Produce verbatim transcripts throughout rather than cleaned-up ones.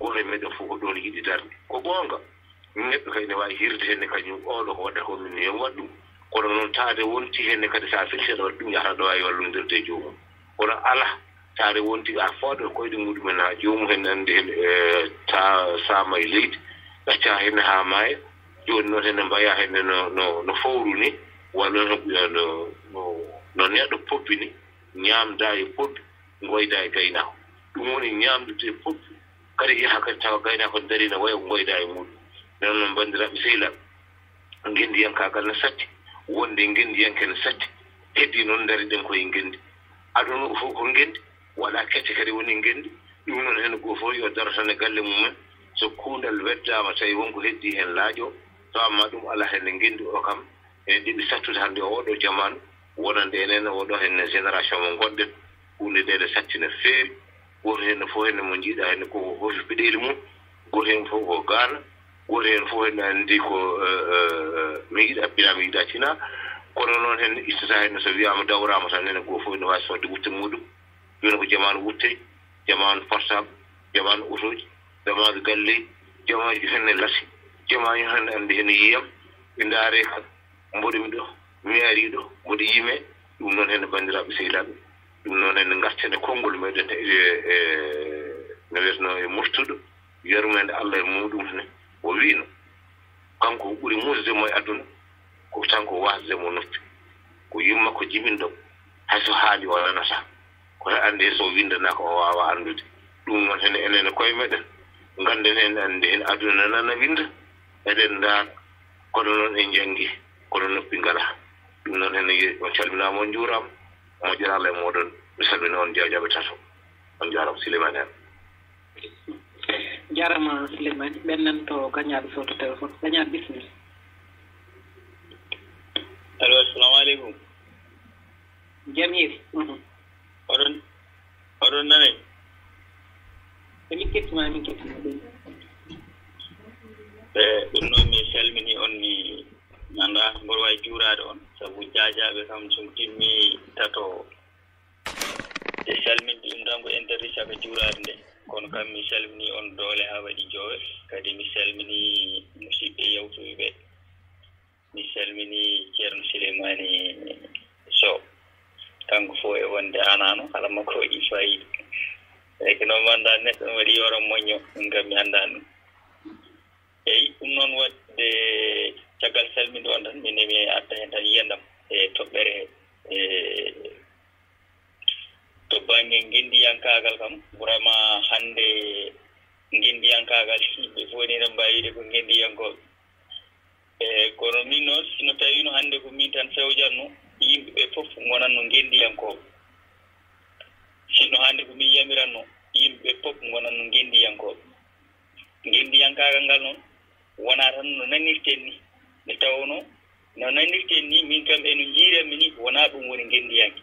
Gooto e meɗen fof ko ɗoon yiɗi darnde. Ko goonga, neɗɗo kay ne waawi hirde heen ne kañum, oɗo ko waɗata ko min, yo mi waɗ ɗum. Kono noon, taade wonti heen ne kadi, so a firti aɗa waɗa ɗum, yahata ɗo waawi wallondirde e joomum. Kono alaa, taade wonti a fooɗa koyɗe muɗum en, haa joomum heen anndi heen, e, ta-, saama e leydi, ɗacca heen haa maaya. Jooni noon heen ne mbayaa heen ne no, no, no fowru ni, walla no, no, no, no neɗɗo pobbi ni, ñaamda e pobbi, ngoyda e gaynaako. Ɗum woni ñaamdude e pobbi, kadi yaha kadi tawa gaynaako ne darii ne waya ko ngoyda e muɗum. Nden noon, banndiraaɓe sehilaaɓe, ngenndiyankaagal ne satti, wonde ngenndiyanke ne satti, heddii noon ndariɗen koye ngenndi. Aduna o fof ko ngenndi, waɗa kecce kadi woni ngenndi. Ɗum noon, heen gooto fof yo daro tan e galle mum en. So kuundal weddaama, tawi won ko heddii heen laaƴo, to amma ɗum alaa heen e ngenndi o kam, ene ɗeɓi sattude hannde o oɗo jamaanu, wonande enen oɗo heen génération mo ngonɗen, huunde nde ne satti no feewi. Gooto heen fof heen mo njiiɗa heen ko hoto peɗeeli mum, gooto heen fof ko gaana, gooto heen fof heen anndi ko, eh, eh, eh, mi yiɗa pina, mi yiɗa tina. Kono noon heen ittata heen so wiyaama dawraama tan, enen gooto fof ene waawi soodde wutte muɗum. Jooni ko jamaanu wutte, jamaanu portable, jamaanu otooji, jamaanu galleeji, jamaanu heen ne lasi, jamaanu heen anndi heen yiyam, ɓe ndaare kala. Mboɗo mi ɗo, mi arii ɗo, mboɗo yime, ɗum noon heen banndiraaɓe sehilaaɓe, ɗum noon heen ngarten e konngol meɗen e, e, no wiyeteno e moftuɗo, yurmeende Allah e muɗum ne, o wiino, kanko o ɓuri muusde mo e aduna, ko tan ko wasde mo noppi, ko yumma ko jibinɗo, hay so haali o nanata, ko he annde so windanaaka o waawa anndude. Ɗum noon heen enen e koye meɗen, ngannden heen annde heen aduna nana winda, eɗen ndaara, kono noon en njanngi, kono noppi ngalaa. Ɗum noon heen, on calminaama, on njuuraama, moƴƴere Allah e mooɗon. Mi salmina on jaajaaɓe tato. On njaaraama, Sileymaani en. Njaaraama, Sileymaani. Ɓen nan to gañaaɗo sooto téléphone. Gañaaɗo, bisimilla. Allo, assalamu aleykum. Jam hiiri. Mhm. Oɗon, oɗon nane? Emin kettima, emin kettima. E, ɗum noon, mi salmini on, mi anndaa mboɗo waawi juuraade on, sabu jaajaaɓe kam, so timmi tato, e salminde ɗum tan ko interdit, saka juuraade nde. Kono kam, mi salmini on doole haa waɗi joowe, kadi mi salmini musidɓe yawtuɓe ɓe. Mi salmini Ceerno Sileymaani Sow. Kanko fof e wonde anano, hala makko waɗi faayiida. Eyi, ko noon mannda neɗɗo ne waɗi yoram moƴƴo, ɗum kam mi anndaa ɗum. Eyi, ɗum noon waɗde, caggal salminde on tan, min emi adda heen tan yiyandam e toɓɓere, e to bannge ngenndiyankaagal kam, vraiment hannde ngenndiyankaagal, yimɓe fof ni ene mbaawi wiide ko ngenndiyankooɓe. E, kono min noon, si no tawiino hannde ko min tan fewjanno, yimɓe ɓe fof ngonatno ngenndiyankooɓe. Sinno hannde ko min yamiratno, yimɓe ɓe fof ngonatno ngenndiyankooɓe. Ngenndiyankaagal ngal noon, wonaa tan no nanirten ni, nde tawnoo no nanirten ni, min kam eno njiiranmi ni, wonaa ɗum woni ngenndiyanke.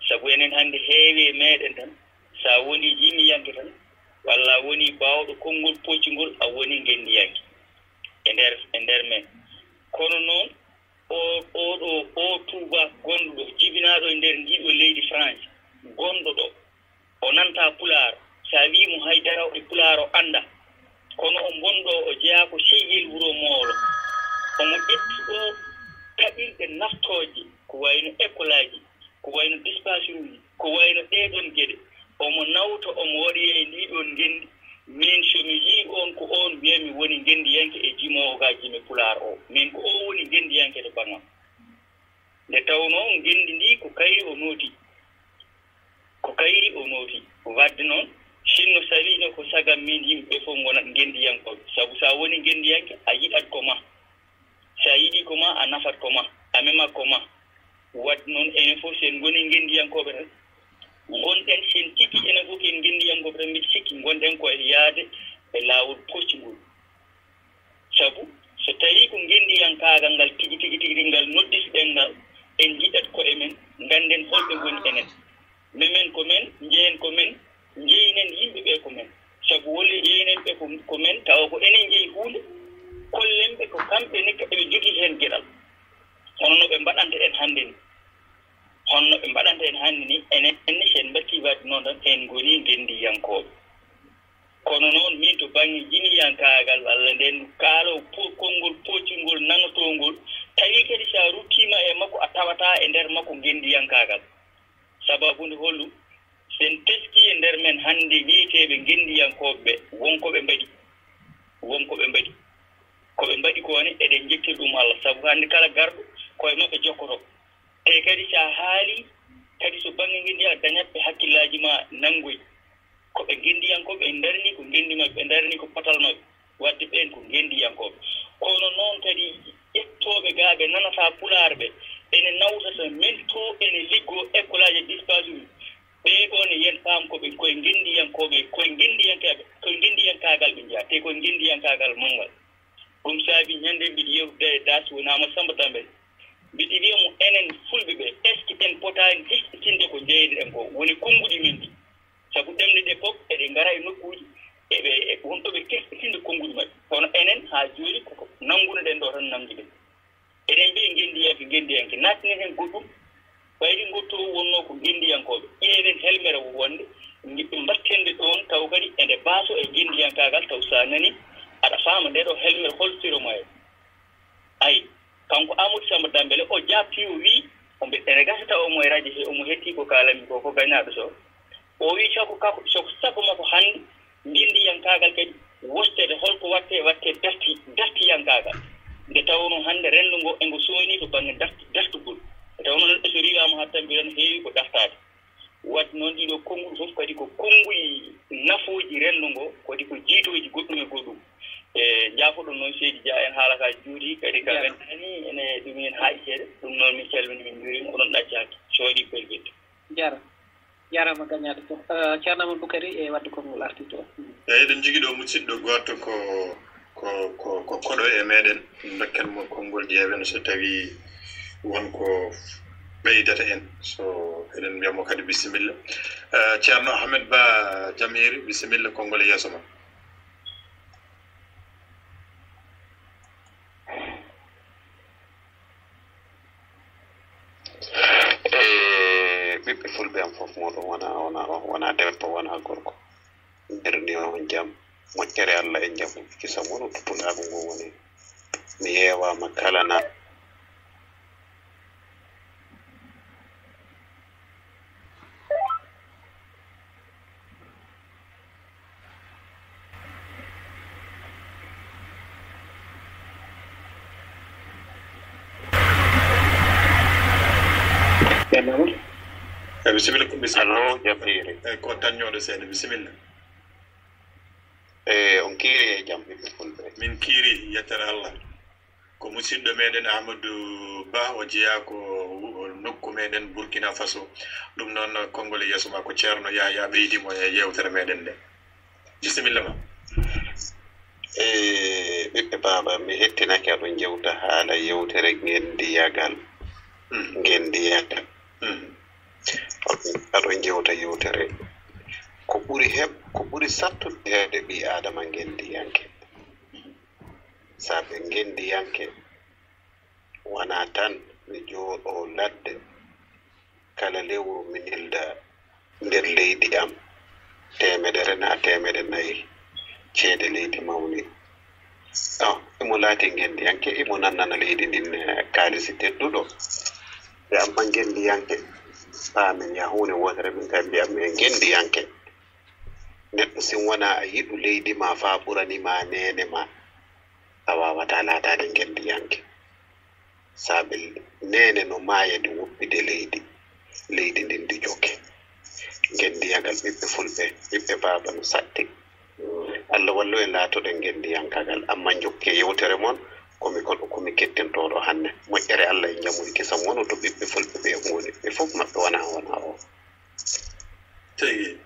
Sabu enen hannde heewi e meeɗen tan, so a wonii yimiyanke tan, walla a wonii baawɗo konngol poccungol, a wonii ngenndiyanke e nder, e nder men. Kono noon, o, oɗo, o tuubaako gonɗo ɗo, jibinaaɗo e nder ndii ɗo leydi France, gonɗo ɗo, o nanta pulaar. So a wii mo hay dara e pulaar, o anndaa. Kono o ngonɗo, o jeyaa ko Seyel Wuro Moolo. Omo ƴetti ɗo kaɓirɗe naftooje, ko wayno ekolaaji, ko wayno dispaaseruuji, ko wayno ɗee ɗoon geɗe. Omo nawta, omo waɗoya e ndii ɗoon ngenndi. Min, so mi yii on, ko on mbiya mi woni ngenndiyanke e jimoowo ga jime pulaar o. Min, ko o woni ngenndiyanke to baŋam. Nde tawnoo ngenndi ndii ko kayri o nooti. Ko kayri o nooti. Waɗde noon, sinno sawiino ko saga min, yimɓe ɓe fof ngona ngenndiyankooɓe. Sabu so a woni ngenndiyanke, a yiɗat ko ma. So a yiɗii ko ma, a nafat ko ma. A memat ko ma. Waɗde noon, enen fof, so en ngonii ngenndiyankooɓe tan, ngonɗen, so en tigi enen fof ko en ngenndiyankooɓe tan, mbiɗa sikki ngonɗen ko e yahde e laawol poccungol. Sabu so tawii ko ngenndiyankaagal ngal tigi, tigi, tigi, tigi ngal nodditiɗen ngal, en njiɗat koye men, ngannden holɓe ngoni enen. Memen ko men, njehen ko men, njeynen yimɓe ɓe ko men. Sabu wole jeynen ɓe ko, ko men, tawa ko enen njeyi huunde, kollen ɓe ko kamɓe ne eɓe jogii heen geɗal. Hono no ɓe mbaɗanta en hannde ni. Hono no ɓe mbaɗanta en hannde ni, enen ni, so en mbattii waɗde noon tan, en ngonii ngenndiyankooɓe. Kono noon, min to bannge jiniyankaagal, walla nden kaalo po-, konngol pooccingol, nanotoongol, tawi kadi so a ruttiima e makko, a tawataa e nder makko ngenndiyankaagal. Sababu nde holɗum? Sen teskii e nder men hannde wiyeteeɓe ngenndiyankooɓe ɓe, won ko ɓe mbaɗi. Won ko ɓe mbaɗi. Ko ɓe mbaɗi ko ne, eɗen njettira ɗum Allah, sabu hannde kala garɗo ko e maɓɓe jokkoto. Te kadi so a haalii, kadi so bannge ngenndiyankaagal dañat ɓe hakkillaaji ma nanngoy. Ko ɓe ngenndiyankooɓe, ɓe ndarni ko ngenndi maɓɓe, ɓe ndarni ko potal maɓɓe. Waɗde ɓeen ko ngenndiyankooɓe. Kono noon kadi ƴettooɓe gaa ɓe nanataa pulaar ɓe, ene nawta to men to, ene liggoo écolage e dispatch uji. Ɓee ɗoo ne yen paam ko ɓe, koye ngenndiyankooɓe, koye ngenndiyankaagal, koye ngenndiyankaagal ɓe njeyaa, te koye ngenndiyankaagal manngal. Ɗum saabi ñande mbiɗa yewtude e Daas woni Amadou Samba Dambel. Mbiɗa wiya mo enen fulɓe ɓe, est-ce que en potaani hesɗitinde ko njeyɗen ko? Woni konnguɗi men ɗi. Sabu ɗemɗe ɗe fof eɗe ngara e nokkuuji, eɓe, e won ɗo ɓe kesɗitinde konnguɗi maɓɓe. Kono enen haa jooni koko nanngunoɗen ɗo tan nannguɗen. Eɗen mbiya ngenndiyanke, ngenndiyanke, naatinen heen goɗɗum. Ɓayri ngotto o wonnoo ko ngenndiyankooɓe. Ƴeewen helmere wonde, mbatten nde ɗoon, taw kadi eɗe baaso e ngenndiyankaagal, taw so a nanii, aɗa faama nde ɗo helmere hol siro mo e. Ay, kanko Amadou Samba Dambele, o jaabtii, o wii, o mbi-, ene gasa taw omo e radio he, omo hetti ko kaalanmi ko, ko gaynaaɗo so. O wii, sako kako, sako, sako makko hannde, ngenndiyankaagal kadi, wostede, holko watte, watte darti, dartiyankaagal. Nde tawnoo hannde renndo ngo, e ngo sooynii to bannge darti, dartugol. Nde tawnoo neɗɗo so riiwaama haa tampi tan heewi ko dartaade. Waɗde noon, ɗiɗo konnguɗi fof kadi ko konnguɗi nafooji renndo ngo, kadi ko jiitooji goɗɗum e goɗɗum. E njaafoɗon noon, seydi Dia, en haala ka juuti, kadi ka wettaani, ene ɗum en haaƴi seeɗa. Ɗum noon, min calmini, min njuuriima, onon ɗaccaaki, cooɗi pergel. Jara. Jarama gañaaɗo Sow. Eh, Ceerno Amadou Boukari e wadde konngol arti to. Eyi, eɗen njogii ɗo musidɗo gooto ko, ko, ko, ko koɗo e meɗen. Dokken mo konngol, ƴeewen so tawi won ko ɓeydata en. So eɗen mbiya mo kadi bisimilla. Eh, Ceerno Ahmed Ba Jamiri, bisimilla, konngol e yeeso ma. E ɓiɓɓe fulɓe am fof, moɗon wona, wona, wona debbo, wona gorko. Mbirni on jam, moƴƴere Allah e njamu, kisa mono to pulaagu ngu woni. Mi yeewaama kala na. Hello? Eh, bisimilla, ko bisimilla. Allo, Jabiiri. Eh, ko tanñooɗo seeɗa, bisimilla. Eh, on kiiri e jam, ɓiɓɓe fulɓe? Min kiiri, yettere Allah. Ko musidɗo meɗen Amadou Ba, o jeyaa ko wu-, nokku meɗen Burkina Faso. Ɗum noon, konngol e yeeso ma ko Ceerno Yahya ɓeydi mo e yeewtere meɗen nde. Bisimilla ma. E ɓiɓɓe baaba, mi hettinake aɗon jewta haala yewtere ngendiyagal. Mm. Ngendiyagal. Mm. Aɗon jewta yewtere. Ko ɓuri heɓ-, ko ɓuri sattude heɓde ɓii Aadama ngendiyanke. Saabe ngendiyanke wonaa tan mi jooɗoo ladde, kala lewru mi nelda nder leydi am teemedere naa teemedde nayi ceede leydi mawni. Aw, imo laati ngendiyanke, imo nannana leydi ndin, eh, kaalisi tedduɗo. E amma ngendiyanke, faa min yaha huunde wootere, min tawi mbiyan mi ngendiyanke. Neɗɗo, si wonaa a yiɗu leydi ma faa ɓurani ma neene ma, a waawataa laataade ngendiyanke. Saabe neene no maaya ndi woppide leydi, leydi ndin ndi jokke. Ngendiyagal ɓiɓɓe fulɓe, ɓiɓɓe baaba no satti. Allah wallu en laatoɗen ngendiyankagal, amma njokke yewtere mon, komi koɗo, komi kettintooɗo hannde. Moƴƴere Allah e njamu e kisam wonu to ɓiɓɓe fulɓe ɓe ngoni, ɓe fof maɓɓe wona, wona o. Tigi.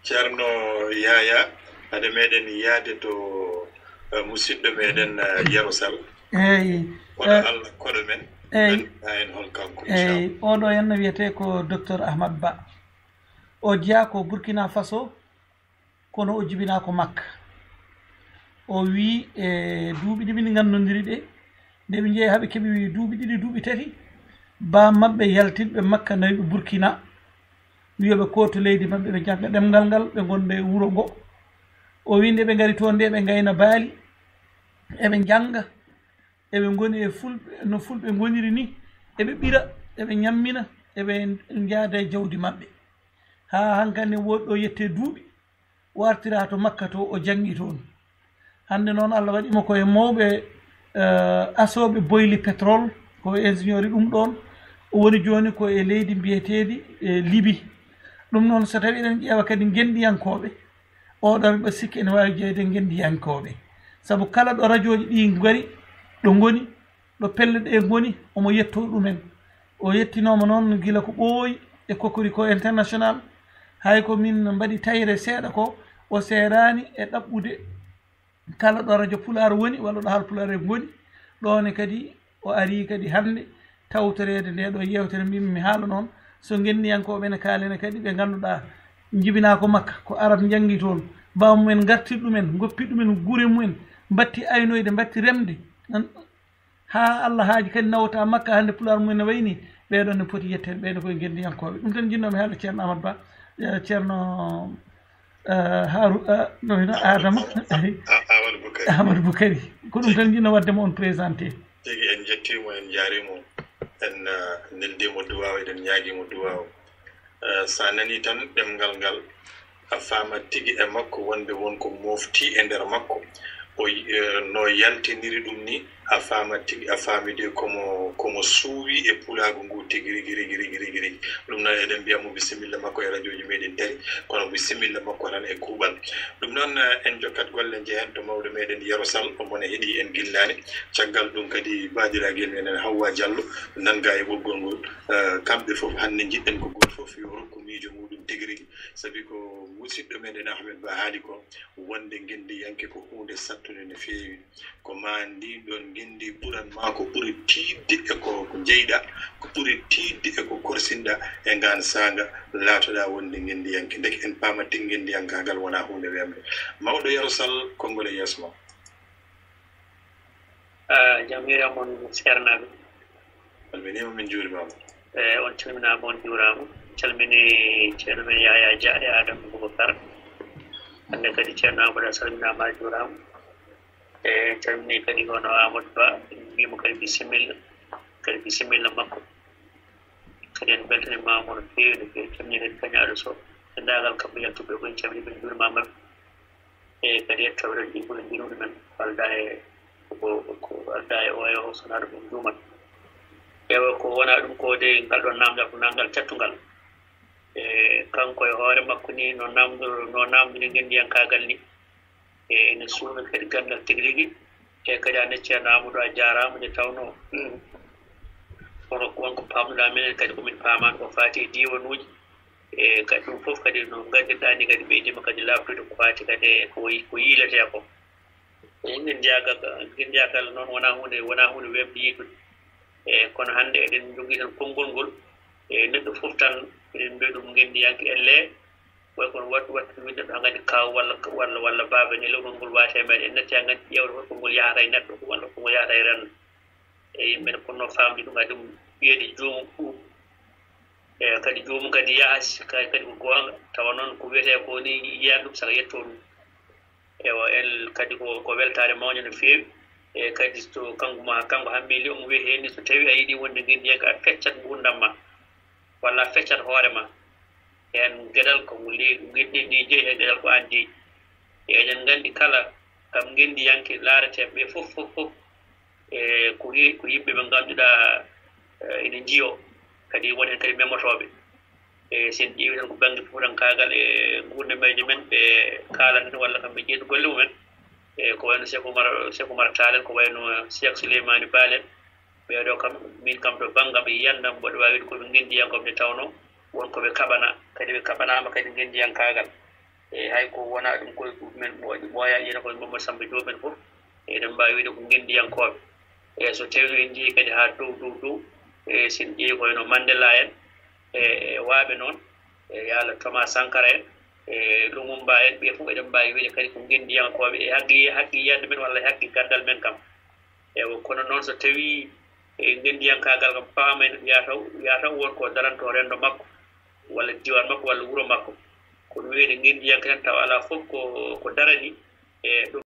Ceerno Yaya, hade meɗen yaade to, eh, musidɗo meɗen, eh, Yero Sall. Eyi. Kono, eh, Allah koɗo men, eyi, en hol kanko, eyi, inchallah. Oɗo henna wiyete ko Docteur Ahmad Ba. O jeyaa ko Burkina Faso, kono o jibinaa ko Makka. O wii, e duuɓi ɗi min nganndondiri ɗe, nde ɓe njehi haa ɓe keɓi duuɓi ɗiɗi, duuɓi tati, baa maɓɓe yaltinɓe Makka nawi ɓe Burkina, wiya ɓe kooto leydi maɓɓe, ɓe njannga ɗemngal ngal, ɓe ngonda e wuro ngo. O wi nde ɓe ngari toon nde, ɓe ngayna baali, eɓe njannga, eɓe ngoni e fulɓe, no fulɓe ngoniri ni, eɓe ɓira, eɓe ñammina, eɓe njaada e jawdi maɓɓe. Haa hankadi woodi ɗo yettee duuɓi, o artira to Makka to, o janngi toon. Hannde noon, Allah waɗi mo ko e mawɓe, eh, asooɓe boyli pétrole, ko ingénieur ɗum ɗoon. O woni jooni ko e leydi mbiyeteedi, eh, Libi. Ɗum noon, so tawi eɗen ƴeewa kadi ngenndiyankooɓe, oɗo mbiɗa sikki ene waawi jeeyde ngenndiyankooɓe. Sabu kala ɗo rajooji ɗi ngari, ɗo ngoni, ɗo pelle ɗe ngoni, omo yettoo ɗumen. O yettinooma noon gila ko ɓooyi e Cocorico International. Hay ko min mbaɗi tayre seeɗa ko, o seeraani e ɗaɓɓude kala ɗo rajo Pulaar woni, walla ɗo Haalpulaar ngoni, ɗoon ne kadi o arii kadi hannde tawtoreede nde ɗo yeewtere. Mbimi mi haala noon, so ngenndiyankooɓe ne kaalene kadi, ɓe ngannduɗaa njibinaa ko Makka, ko Arab njanngi toon, baawmumen ngartir ɗumen, ngoppi ɗumen gure mumen, mbatti aynoyde, mbatti remde. Nan-, haa Allah haaji kadi nawta Makka hannde, Pulaar mumen ne wayi ni, ɓeeɗo ne poti yetteede, ɓeeɗo koye ngenndiyankooɓe. Ɗum tan njinnoomi haalde Ceerno Amadou Ba, eh, Ceerno, eh, Haru-, eh, no hino Adama. A-, Amadou Boukari. Amadou Boukari. Ko ɗum tan njinnoo waɗde mo on présenté. Tigi, en njettiimo, en njaariimo, en, eh, neldiimo duwaaw, eɗen ñaagiimo duwaaw. Eh, so a nanii tan ɗemngal ngal, a faama tigi e makko wonde won ko mofti e nder makko. O, eh, no yaltiniri ɗum ni, a faama tigi, a faami de komo, komo suuwi e pulaagu ngu tigi rigi, rigi, rigi, rigi, rigi. Ɗum noon eɗen mbiya mo bisimilla makko e rajooji meɗen tati, kono bisimilla makko tan e kuuɓal. Ɗum noon, eh, en jokkat golle, njehen to mawɗo meɗen Yero Sall, omo ne heɗii en gillaani. Caggal ɗum kadi, baadiraagel meɗen Hawwa Diallo nannga e ɓoggol ngol. Eh, kamɓe fof hannde njiɗɗen ko gooto fof yo rokku miijo muɗum tigi rigi, sabi ko musidɗo meɗen Ahmed Ba haali ko, wonde ngenndiyanke ko huunde sattunde no feewi. Ko maa ndin ɗon ngenndi ɓuran maa ko ɓuri tiiɗde e ko, ko njeyɗaa, ko ɓuri tiiɗde e ko korsinɗaa e ngaan saanga, laatoɗaa wonde ngenndiyanke. Ndeke en paama tigi ngenndiyankaagal wonaa huunde weemde. Mawɗo Yero Sall, konngol e yeeso ma. Ah, jam hiira mon, seernaaɓe. Calminiima, min njuuriima ma. Eh, on calminaama, on njuuraama. Calmini ceerno men Yahya Dia e Adama Boubacar. Hannde kadi ceerno Amadou a salminaama, a juuraama. E calmini kadi hono Amadou Ba, en mbiyii mo kadi bisimilla, kadi bisimilla makko. Kadi en mbeltaniima mo no feewi, no feewi. Calmini kadi kañaaɗo Sow, denndaangal kamɓe yaltuɓe ko en calmini ɓe, en njuuriima ɓe. E kadi e tawreeji ɗi fof en mbiyii ɗumen, aldaa e ko, ko aldaa e o e o, so wonaa ɗum en njuumat. Ewa, ko wonaa ɗum ko de ngal ɗoon naamndal ko naamndal cattungal. E kanko e hoore makko ni no naamndor-, no naamndori ngenndiyankaagal ni. E ene suuna kadi ganndal tigi rigi. E kadi aan ne ceerno Amadou a jaaraama nde tawnoo kono won ko paamnuɗaa minen kadi ko min paamaani ko faati e diiwanuuji. E kadi ɗum fof kadi no nganndirɗaa ni kadi ɓeydiima kadi laaɓtude ko faati kadi e ko yi-, ko yiiletee ko. E ngenndiyankaagal, ngenndiyankaagal noon wonaa huunde, wonaa huunde weeɓde yiytude. E kono hannde eɗen njogii tan konngol ngol. E neɗɗo fof tan eɗen mbiya ɗum ngenndiyanke ellee. Way kono wattu, wattu min neɗɗo hankadi kaaw walla, walla, walla baaba, ne lewru ngol waate e meɗen. En natti hankadi ƴeewde holko ngol yahata e neɗɗo, walla ko ngol yahata e renndo. E yimɓe ne potnoo faamde ɗum, adi ɗum wiyeede joomum ɗum. E kadi joomum kadi yaha, si kay kadi ko goonga, tawa noon ko wiyetee ko ni yiyan ɗum, saka yettoo ɗum. Ewa, en kadi ko, ko weltaare mawnde no feewi. E kadi so kanko ma, kanko Hammeli omo wiya heen ni, so tawi a yiɗi wonde ngenndiyanke, a feccat nguurndam ma, walla a feccat hoore ma. Heen geɗal ko mo li-, ngenndi ndi jeyi, heen geɗal ko aan jeyi. E eɗen nganndi kala kam ngenndiyanke laaretee ɓe fof, fof, fof, e ko wi-, ko yimɓe ɓe ngannduɗaa, e, ene njiyo, kadi won heen kadi memotooɓe. E so en ƴeewi tan ko bannge fuutankaagal e nguurndam meejo men, ɓe kaalana walla kam ɓe njeyta golle mumen. E ko wayno Cheikh Oumar, Cheikh Oumar Tall en, ko wayno Cheikh Souleymane Baal en, ɓeeɗo kam, min kam to bannge am, ɓe yiyannoo am, mboɗo waawi wiide ko ɓe ngenndiyankooɓe nde tawnoo won ko ɓe kaɓanaa, kadi ɓe kaɓanaama kadi ngenndiyankaagal. E hay ko wonaa ɗum koye ɗumen, ɓooya, ɓooya ƴeewa koye Mamadou Samba Diop en fof, eɗen mbaawi wiide ko ngenndiyankooɓe. E so tawii en njehii kadi haa dow, dow, dow, e so en ƴeewi ko wayno Mandela en, e, e waaɓe noon, e yaala Thomas Sankara en, e Lumumba en, ɓe fof eɗen mbaawi wiide kadi ko ngenndiyankooɓe e haqqi, haqqi yiyannde men walla haqqi ganndal men kam. Ewa, kono noon so tawii e ngenndiyankaagal kam paamay no ɓiya taw, ɓiya taw won ko darantoo renndo makko, walla diiwaan makko, walla wuro makko. Ko kono wiyde ngenndiyanke tan tawa alaa fof ko ko darani e ɗum.